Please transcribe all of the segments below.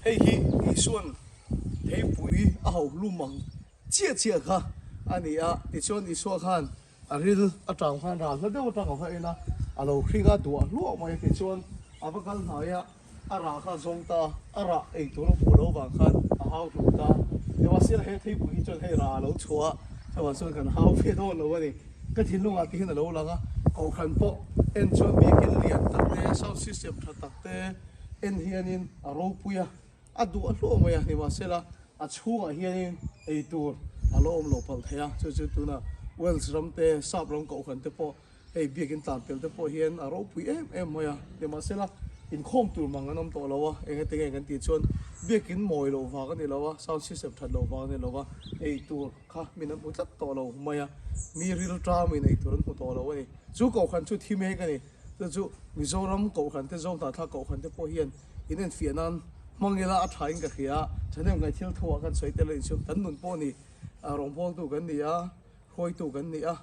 Hei hi Isua'n theipui a ho hlum ang chiah chiah kha a ni a. Tichuan Isua khan a ril atang khan ral hla deuh atang a va en a, a lo hring a duah hluah mai a. Tichuan a va kal hnai a, a rah kha a zawng ta a, a rah ei tur a hmuh loh vang khan a hau hlum ta. Nimahsela he theipui hi chuan hei rah a lo chhuah a, chuvang chuan kan hau ve dawn lo a ni. Ka thinlungah te hian a lo lang a, kohhran pawh en chuan biakin lian tak te, sound system tha tak te en hianin a ropui a, a duh a hluah mai a, nimahsela a chhungah hianin ei tur a lo awm lo palh thei a, chu chu tunah Wales ram te, Sap ram kohhran te pawh hei biakin tlan pel te pawh hian a ropui em em mai a, nimahsela inkhawm tur mang an awm tawh lo a, eng ete nge kan tih chuan biakin mawi loh vang a ni lo a, sound system that loh vang a ni lo a, ei tur. Kha min an hmu tlat tawh lo mai a, mi rilṭam in eitur an hmu tawh lo a ni. Chu kohhran chu thi mek a ni. Chu chu Mizoram kohhran te, Zohnahthlak kohhran te pawh hian in enfiah nan hmang ila a tha in ka hria a, thahnem ngai thil thu ah khan sawi tel a ni chu. Kan nun pawh ni rawngbawltu kan ni a, hruaitu kan ni a,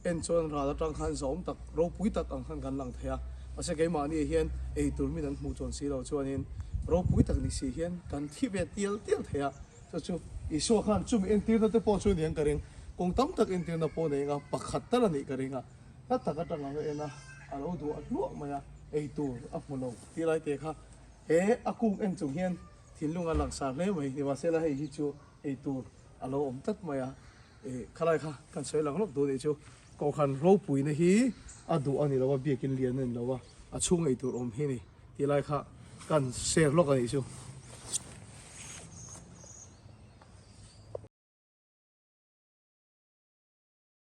en chuan ral atang khan zahawm tak, ropui tak ang khan kan lang thei a. Mahse keimahni hian eitur min an hmuh chuan si lo chuanin ropui tak ni si hian kan thi ve tial tial thei a. Chu chu Isua khan chumi entirna te pawh chu aniang ka ring. Kawng tam tak entirna pawh nei anga pakhat tal a nih ka ring a. Hla tak atang ang a en a, a lo duah hluah mai a, ei tur a hmu lo tih lai te kha he a kung en chung hian thinlung a langsar hle mai. Nimahsela hei hi chu ei tur a lo awm tlat mai a, ih khalai kha kan sawi lang lawk duh anih chu. Kohhran ropuina hi a duh a ni lo a, biakin lian a ni lo a, a chhung ei tur awm hi a ni tih lai kha kan share lawk anih chu.